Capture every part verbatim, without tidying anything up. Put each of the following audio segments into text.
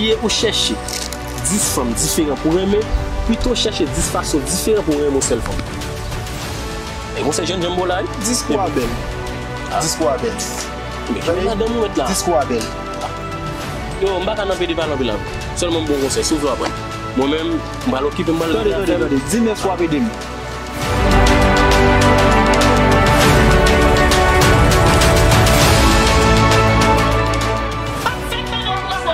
Olye ou chèche dis fanm diferan pou renmen, pito chèche dis fason diferan pou renmen yon sèl fanm. E konsa jèn janm bolay. Diskou a bèl. Diskou a bèl. Men ki madanm ou mèt la? Diskou a bèl. Yo, m pa ka nan pede pale anpil la. Sèlman m bon konsèy, si w vle w aprann. Mwen menm, m pral okipe m, m pral... Tande, tande, tande. Di mèsi w ap ede m. Fè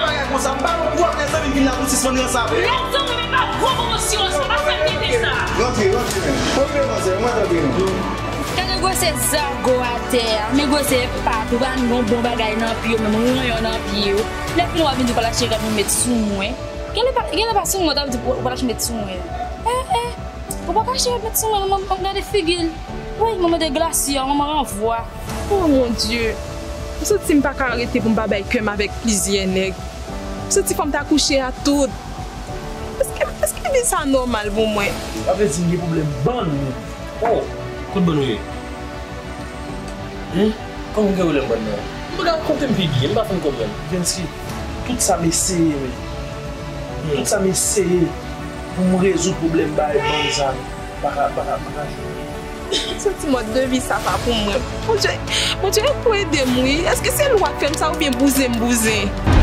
bagay konsa, m pa wè pou w ap lè zanmi vin la pou sispann ranse avè yo. Lè zanmi, men pa gwo pwomosyon, se pa fè m tande sa. Rantre, rantre menm. Rantre, manzè, mwen rantre menm. Gade gwosè zago atè a, men gwosè pat ou, pa gen yon bon bagay nan pye w, menm ranyon nan pye w. Lè fini w ap vin di w pral achte rad pou met sou mwen. Genlè pa, genlè pa sou mwen, w t ap di w pral achte met sou mwen. Eh, eh, ou pa ka achte rad met sou mwen, manman, manman gade figi l. Woy, manman de glasya, manman ranvwa. Oh mon Dieu, m santi m pa ka rete pou m pa bay kè m avèk plizyè nèg. M santi fò m ta kouche a tout. Èske, èske vi sa nòmal pou mwen? Sa vle di m gen pwoblèm bann wi. Oh, kot bann ou ye? Hen? Kòman w gen pwoblèm bann nan? M pa ka konte m figi, m pa fin konprann. Vensky, tout sa m eseye, men. Tout sa m eseye pou m rezoud pwoblèm bay bann sa, men. M pa ka, m pa ka, m pa ka jwenn. M santi mòd de vi sa pa pou mwen. Bondye, Bondye, ede m wi. Èske se lwa k fè m sa oubyen bouzen m bouzen?